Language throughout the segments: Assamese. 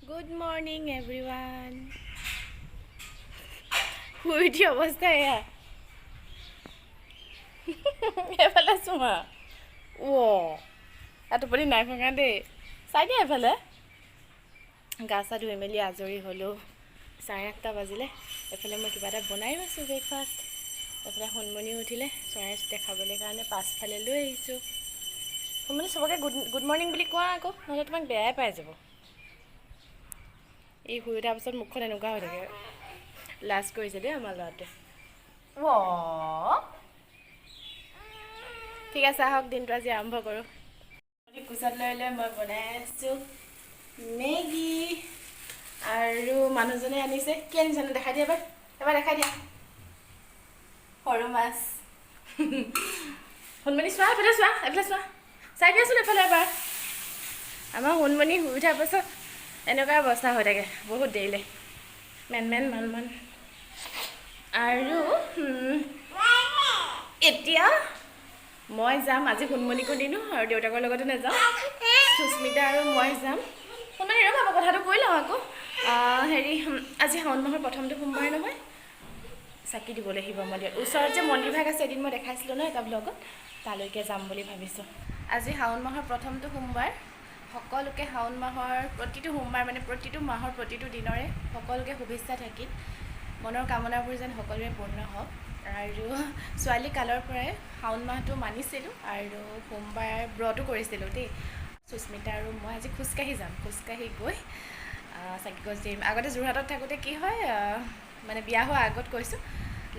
Good morning everyone. শুই উঠি অৱস্থা এয়া। এফালে চোৱা, অ' টোপনি নাই ভঙা দেই। চাই দিয়া এফালে। গা চা ধুই মেলি আজৰি হ'লোঁ। 8:30 বাজিলে। এইফালে মই কিবা এটা বনায়ো আছোঁ ব্ৰেকফাষ্ট। এইফালে সোণমণিও উঠিলে। চৰাই দেখাবলৈ কাৰণে পাছফালে লৈ আহিছোঁ। সোণমণি, চবকে গুড গুড মৰ্ণিং বুলি কোৱা আকৌ, নহ'লে তোমাক বেয়াই পাই যাব। এই শুই উঠাৰ পাছত মুখখন এনেকুৱা হৈ থাকে। লাজ কৰিছে দেই আমাৰ ল'ৰাটোৱে। অ' ঠিক আছে, আহক, দিনটো আজি আৰম্ভ কৰোঁ। কোচত লৈ লৈ মই বনাই আছোঁ মেগী। আৰু মানুহজনে আনিছে, কি আনিছে নো দেখাই দিয়া এবাৰ, এবাৰ দেখাই দিয়া। সৰু মাছ। সোণমণি, চোৱা, এইফালে চোৱা, এইফালে চোৱা, চাই দিয়াচোন এইফালে এবাৰ। আমাৰ সোণমণি শুই উঠাৰ পাছত এনেকুৱা অৱস্থা হৈ থাকে বহুত দেৰিলৈ, মেন মেন মান মান। আৰু এতিয়া মই যাম। আজি সোণমণিকো নিনো আৰু দেউতাকৰ লগতো নাযাওঁ, সুস্মিতা আৰু মই যাম। সোণমণি, ৰ'বা, মই কথাটো কৈ লওঁ আকৌ। হেৰি, আজি শাওণ মাহৰ প্ৰথমটো সোমবাৰ নহয়? চাকি দিবলৈ শিৱ মন্দিৰত, ওচৰত যে মন্দিৰভাগ আছে, এদিন মই দেখাইছিলোঁ ন এটা ব্লগত, তালৈকে যাম বুলি ভাবিছোঁ। আজি শাওণ মাহৰ প্ৰথমটো সোমবাৰ। সকলোকে শাওণ মাহৰ প্ৰতিটো সোমবাৰ, মানে প্ৰতিটো মাহৰ প্ৰতিটো দিনৰে সকলোকে শুভেচ্ছা থাকিল। মনৰ কামনাবোৰ যেন সকলোৰে পূৰ্ণ হওক। আৰু ছোৱালী কালৰ পৰাই শাওণ মাহটো মানিছিলোঁ আৰু সোমবাৰ ব্ৰতো কৰিছিলোঁ দেই। সুস্মিতা আৰু মই আজি খোজকাঢ়ি যাম। খোজকাঢ়ি গৈ চাকি গছ দিম। আগতে যোৰহাটত থাকোঁতে কি হয়, মানে বিয়া হোৱাৰ আগত কৈছোঁ,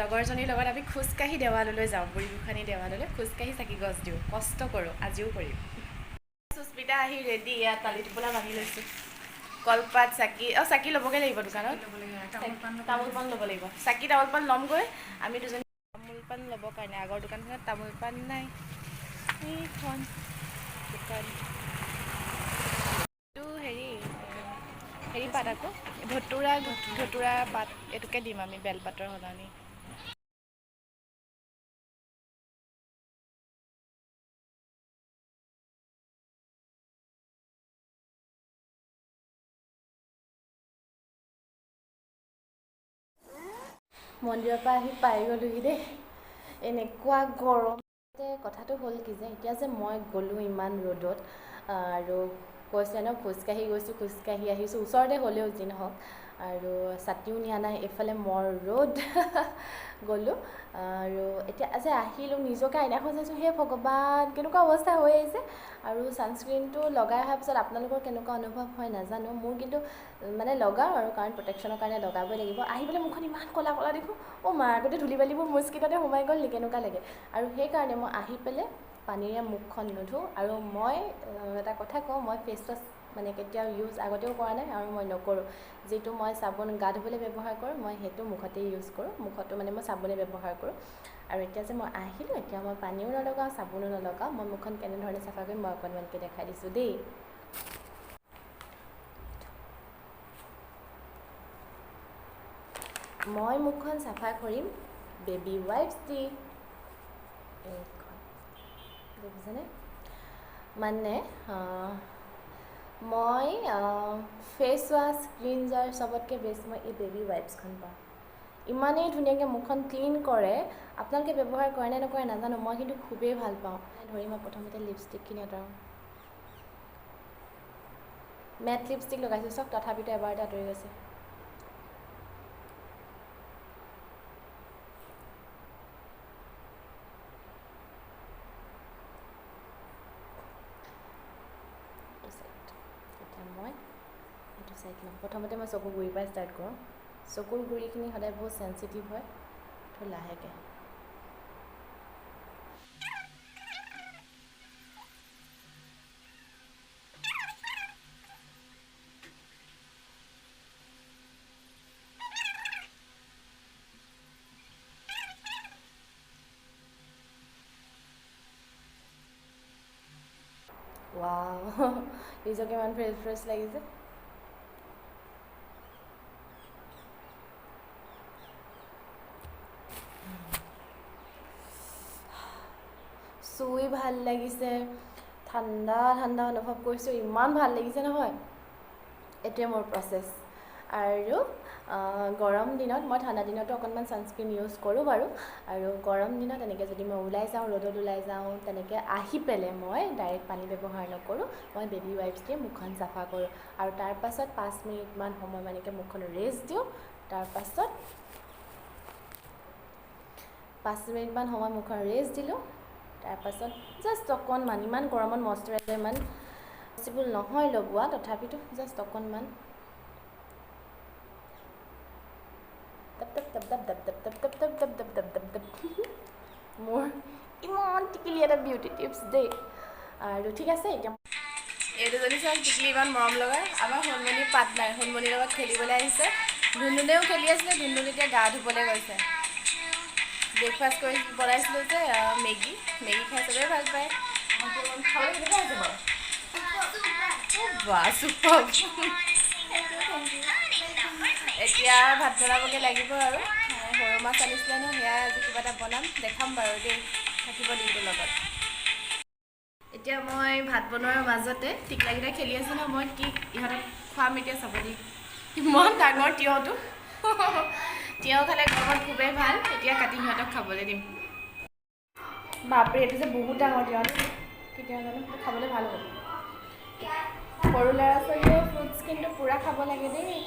লগৰজনীৰ লগত আমি খোজকাঢ়ি দেৱাললৈ যাওঁ, বুঢ়ী গোসানী দেৱাললৈ খোজকাঢ়ি চাকি গছ দিওঁ। কষ্ট কৰোঁ, আজিও কৰিম। সুস্মিতা আহি ৰেডি। ইয়াত টালি টোপোলা বান্ধি লৈছোঁ, কলপাত, চাকি। অঁ, চাকি ল'বগৈ লাগিব দোকানত। তামোল পাণ ল'ব লাগিব। চাকি, তামোল পাণ ল'মগৈ আমি দুজনী। তামোল পাণ ল'বৰ কাৰণে আগৰ দোকানখনত তামোল পাণ নাই। এইখন দোকান। এইটো হেৰি, হেৰি পাত আকৌ, ধতুৰা, ধতুৰা পাত। এইটোকে দিম আমি বেলপাতৰ সলনি। মন্দিৰৰ পৰা আহি পাই গ'লোহি দেই। এনেকুৱা গৰম। কথাটো হ'ল কি যে এতিয়া যে মই গ'লোঁ ইমান ৰ'দত আৰু কৈছে ন, খোজকাঢ়ি গৈছোঁ, খোজকাঢ়ি আহিছোঁ, ওচৰতে হ'লেও যি নহওক, আৰু ছাতিও নিয়া নাই, এইফালে মৰ ৰ'দ, গ'লোঁ আৰু এতিয়া যে আহিলোঁ, নিজকে আইনাখন চাইছোঁ, হে ভগৱান, কেনেকুৱা অৱস্থা হৈ আহিছে! আৰু ছানস্ক্ৰীণটো লগাই অহাৰ পিছত আপোনালোকৰ কেনেকুৱা অনুভৱ হয় নাজানো, মোৰ কিন্তু মানে লগাওঁ আৰু কাৰণ প্ৰটেকশ্যনৰ কাৰণে লগাবই লাগিব। আহি পেলাই মুখখন ইমান ক'লা ক'লা দেখোঁ, অ' মা, গোটেই ধূলি বালিবোৰ মোৰ স্কিনতে সোমাই গ'ল নেকি, এনেকুৱা লাগে। আৰু সেইকাৰণে মই আহি পেলাই পানীৰে মুখখন নুধোঁ। আৰু মই এটা কথা কওঁ, মই ফেচ ৱাছ মানে কেতিয়াও ইউজ আগতেও কৰা নাই আৰু মই নকৰোঁ। যিটো মই চাবোন গা ধুবলৈ ব্যৱহাৰ কৰোঁ, মই সেইটো মুখতেই ইউজ কৰোঁ। মুখতো মানে মই চাবোনেই ব্যৱহাৰ কৰোঁ। আৰু এতিয়া যে মই আহিলোঁ, এতিয়া মই পানীও নলগাওঁ, চাবোনো নলগাওঁ। মই মুখখন কেনেধৰণে চাফা কৰিম, মই অকণমানকৈ দেখাই দিছোঁ দেই। মই মুখখন চাফা কৰিম বেবী ৱাইপছ দি। এইখন দেখিছেনে? মানে মই ফেচ ৱাছ, ক্লিনজাৰ চবতকৈ বেষ্ট মই এই বেবী ৱাইপছখন পাওঁ। ইমানেই ধুনীয়াকৈ মুখখন ক্লিন কৰে। আপোনালোকে ব্যৱহাৰ কৰে নে নকৰে নাজানো, মই কিন্তু খুবেই ভাল পাওঁ। ধৰি মই প্ৰথমতে লিপষ্টিকখিনি আঁতৰাওঁ। মেট লিপষ্টিক লগাইছোঁ চাওক, তথাপিতো এবাৰতে আঁতৰি গৈছে। এইটো চাইড। এতিয়া মই এইটো চাইড ল'ম। প্ৰথমতে মই চকুৰ গুৰিৰ পৰা ষ্টাৰ্ট কৰোঁ। চকুৰ গুৰিখিনি সদায় বহুত চেঞ্চিটিভ হয়, তো লাহেকৈ। ৱাও, নিজকে ইমান ফ্ৰেছ ফ্ৰেছ লাগিছে। চুই ভাল লাগিছে, ঠাণ্ডা ঠাণ্ডা অনুভৱ কৰিছোঁ, ইমান ভাল লাগিছে নহয়। এইটোৱে মোৰ প্ৰচেছ। আৰু গৰম দিনত, মই ঠাণ্ডা দিনতো অকণমান ছানস্ক্ৰীণ ইউজ কৰোঁ বাৰু। আৰু গৰম দিনত এনেকৈ যদি মই ওলাই যাওঁ, ৰ'দত ওলাই যাওঁ, তেনেকৈ আহি পেলাই মই ডাইৰেক্ট পানী ব্যৱহাৰ নকৰোঁ, মই বেবী ৱাইপছ দি মুখখন চাফা কৰোঁ আৰু তাৰপাছত 5 মিনিটমান সময় মানে মুখখন ৰেষ্ট দিওঁ। তাৰপাছত 5 মিনিটমান সময় মুখখন ৰেষ্ট দিলোঁ, তাৰপাছত জাষ্ট অকণমান, ইমান গৰমত মইশ্চাৰাইজাৰ ইমান পচিবল নহয় লগোৱা, তথাপিতো জাষ্ট অকণমান top top top top top top top top top top top top top top. মোৰ ইমান টিকলি এটা বিউটি টিপছ দেই। আৰু ঠিক আছে, এতিয়া এই দুজনী চাওক, টিকলি ইমান মৰম লগা। আমাৰ সোণমণি পাত নাই, সোণমণিৰ লগত খেলিবলৈ আহিছে। ধুনধুনেও খেলি আছিলে, ধুনধুন এতিয়া গা ধুবলৈ গৈছে। ব্ৰেকফাষ্ট কৰি বনাইছিলোঁ যে মেগী, মেগী খাই চবেই ভাল পায়। খাবলৈ কেনেকুৱা হৈছে বাৰু? বাহ, চুপাৰ। এতিয়া ভাত বনাবগৈ লাগিব আৰু সৰু মাছ আনিছিলে ন, সেয়াই আজি কিবা এটা বনাম, দেখাম বাৰু দেই, থাকিব দিনটোৰ লগত। এতিয়া মই ভাত বনোৱাৰ মাজতে টিকলাকেইটা খেলি আছে ন, মই কি ইহঁতক খুৱাম এতিয়া চাব দেই। ইমান ডাঙৰ তিয়ঁহটো, তিয়ঁহ খালে গৰমত খুবেই ভাল। এতিয়া কাটি সিহঁতক খাবলৈ দিম। বাপৰে, এইটো যে বহুত ডাঙৰ তিয়ঁহ, কেতিয়া জানো খাবলৈ ভাল হ'ব। সৰু ল'ৰা ছোৱালীয়ে ফ্ৰুটছ কিন্তু পূৰা খাব লাগে দেই।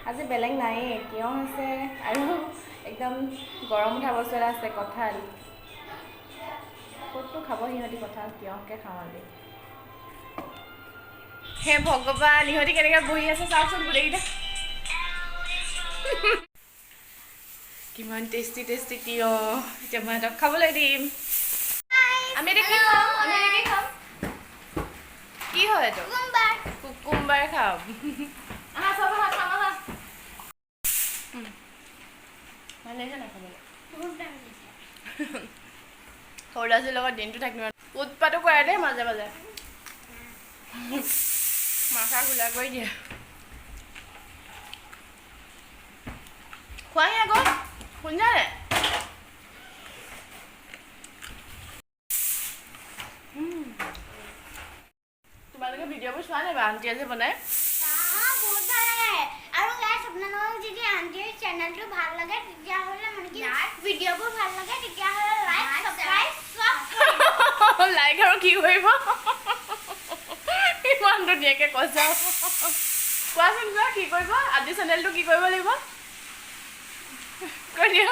আজি বেলেগ নায়েই, তিয়ঁহ আছে আৰু একদম গৰম উঠা বস্তু এটা আছে, কঁঠাল। ক'তনো খাব সিহঁতি কঁঠাল? তিয়ঁহকে খাওঁ আজি। হে ভগৱান, ইহঁতি কেনেকৈ বহি আছে চাওকচোন গোটেইকেইটা। কিমান টেষ্টি টেষ্টি তিয়ঁহ। এতিয়া মই সিহঁতক খাবলৈ দিম। আমি এতিয়া কি খাম? আমি এতিয়া কি খাম? কি হয় এইটো? কুকুম্বাৰ খাম। আহা চব, আহা খাম, আহা। ভাল লাগিছে নাই খাবলৈ? সৰু ল'ৰা ছোৱালীৰ লগত দিনটো থাকিম, উৎপাতো কৰে দেই, মাজে মাজে মাথা খোলা কৰি দিয়ে। খোৱাহি আকৌ, শুনিছানে? তোমালোকে ভিডিঅ'বোৰ চোৱা নাই বাৰু, আণ্টিয়ে যে বনাই? বহুত ভাল লাগে। আৰু গাইছ, আপোনালোকক যদি আণ্টিৰ চেনেলটো ভাল লাগে, তেতিয়াহ'লে মানে কি ভিডিঅ'বোৰ ভাল লাগে, তেতিয়াহ'লে লাইক, ছাবস্ক্ৰাইব চব কৰিব। লাইক আৰু কি কৰিব? ইমান ধুনীয়াকে কৈছা। কোৱাচোন কোৱা, কি কৰিব? আজি চেনেলটো কি কৰিব লাগিব কৈ দিয়া।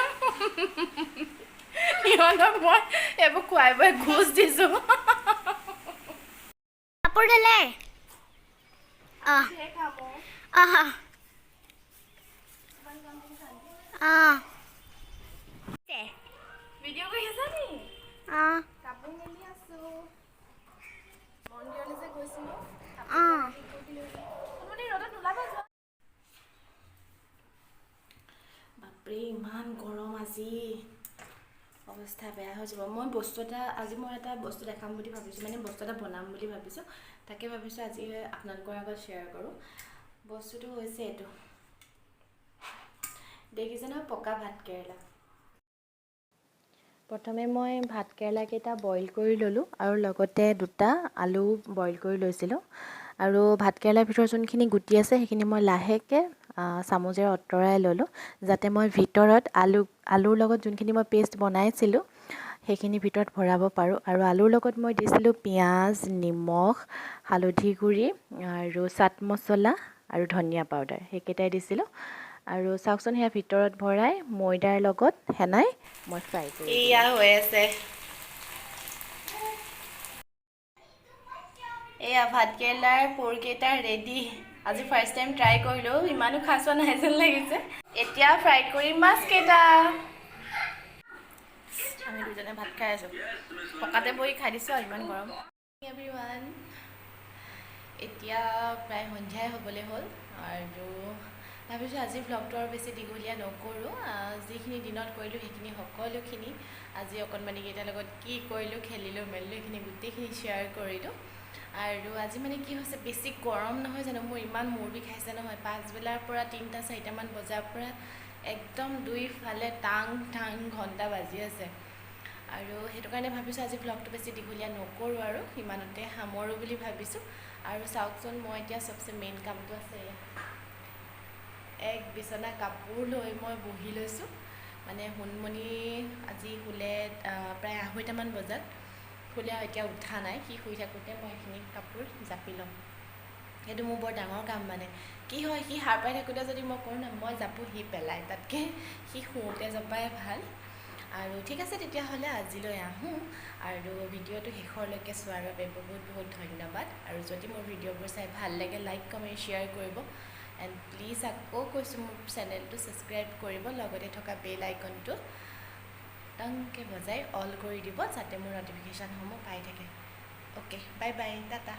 সিহঁতক মই এইবোৰ খুৱাই বোৱাই ঘোচ দিছোঁ। কাপোৰ ধুলে অঁ অঁ অঁ। ভিডিঅ' কৰি আছা নি? অঁ। কাপোৰ মেলি আছোঁ, মন্দিৰলৈ যে গৈছিলোঁ। ৰ'দত নোলাবা, যোৱা। বাপৰে, ইমান গৰম আজি, অৱস্থা বেয়া হৈ যাব। মই বস্তু এটা আজি মই এটা বস্তু দেখাম বুলি ভাবিছোঁ, মানে বস্তু এটা বনাম বুলি ভাবিছোঁ। তাকে ভাবিছোঁ আজি আপোনালোকৰ আগত শ্বেয়াৰ কৰোঁ। বস্তুটো হৈছে এইটো, দেখিছে নহয়, পকা ভাত কেৰেলা। প্ৰথমে মই ভাত কেৰেলাকেইটা বইল কৰি ল'লোঁ আৰু লগতে দুটা আলু বইল কৰি লৈছিলোঁ। আৰু ভাত কেৰেলাৰ ভিতৰত যোনখিনি গুটি আছে, সেইখিনি মই লাহেকৈ চামুচেৰে আঁতৰাই ল'লোঁ, যাতে মই ভিতৰত আলুৰ লগত যোনখিনি মই পেষ্ট বনাইছিলোঁ, সেইখিনি ভিতৰত ভৰাব পাৰোঁ। আৰু আলুৰ লগত মই দিছিলোঁ পিঁয়াজ, নিমখ, হালধি গুড়ি আৰু চাট মছলা আৰু ধনিয়া পাউডাৰ, সেইকেইটাই দিছিলোঁ। আৰু চাওকচোন, সেয়া ভিতৰত ভৰাই ময়দাৰ লগত সেনাই মই ফ্ৰাই কৰি এয়া হৈ আছে। এয়া ভাত কেৰেলাৰ পোৰকেইটা ৰেডি। আজি ফাৰ্ষ্ট টাইম ট্ৰাই কৰিলোঁ, ইমানো খাচ হোৱা নাই যেন লাগিছে। এতিয়া ফ্ৰাই কৰিম মাছকেইটা। আমি দুজনে ভাত খাই আছোঁ, পকাতে বহি খাই দিছোঁ আৰু ইমান গৰম। এভৰিৱান, এতিয়া প্ৰায় সন্ধিয়াই হ'বলৈ হ'ল আৰু ভাবিছোঁ আজি ভ্লগটো আৰু বেছি দীঘলীয়া নকৰোঁ। যিখিনি দিনত কৰিলোঁ, সেইখিনি সকলোখিনি, আজি অকণমানিকেইটাৰ লগত কি কৰিলোঁ, খেলিলোঁ মেলিলোঁ, সেইখিনি গোটেইখিনি শ্বেয়াৰ কৰিলোঁ। আৰু আজি মানে কি হৈছে, বেছি গৰম নহয় জানো? মোৰ ইমান মূৰ বিষাইছে নহয়, পাছবেলাৰ পৰা 3টা 4টামান বজাৰ পৰা একদম দুইফালে টাং টাং ঘণ্টা বাজি আছে। আৰু সেইটো কাৰণে ভাবিছোঁ আজি ভ্লগটো বেছি দীঘলীয়া নকৰোঁ আৰু ইমানতে সামৰোঁ বুলি ভাবিছোঁ। আৰু চাওকচোন, মই এতিয়া চবচে মেইন কামটো আছে এয়া। এক বিচনা কাপোৰ লৈ মই বহি লৈছোঁ। মানে সোণমণি আজি শুলে প্ৰায় 2:30মান বজাত শুলে আৰু এতিয়া উঠা নাই। সি শুই থাকোঁতে মই সেইখিনি কাপোৰ জাপি ল'ম। সেইটো মোৰ বৰ ডাঙৰ কাম। মানে কি হয়, সি সাৰ পাই থাকোঁতে যদি মই কৰোঁ ন, মই জাপোঁ, সি পেলায়। তাতকৈ সি শুওঁতে জপাই ভাল। আৰু ঠিক আছে, তেতিয়াহ'লে আজিলৈ আহোঁ। আৰু ভিডিঅ'টো শেষৰলৈকে চোৱাৰ বাবে বহুত বহুত ধন্যবাদ। আৰু যদি মোৰ ভিডিঅ'বোৰ চাই ভাল লাগে, লাইক, কমেণ্ট, শ্বেয়াৰ কৰিব। এণ্ড প্লিজ, আকৌ কৈছোঁ, মোৰ চেনেলটো ছাবস্ক্ৰাইব কৰিব, লগতে থকা বেল আইকনটো টংকৈ বজাই অল কৰি দিব, যাতে মোৰ ন'টিফিকেশ্যনসমূহ পাই থাকে। Okay, bye bye, tata.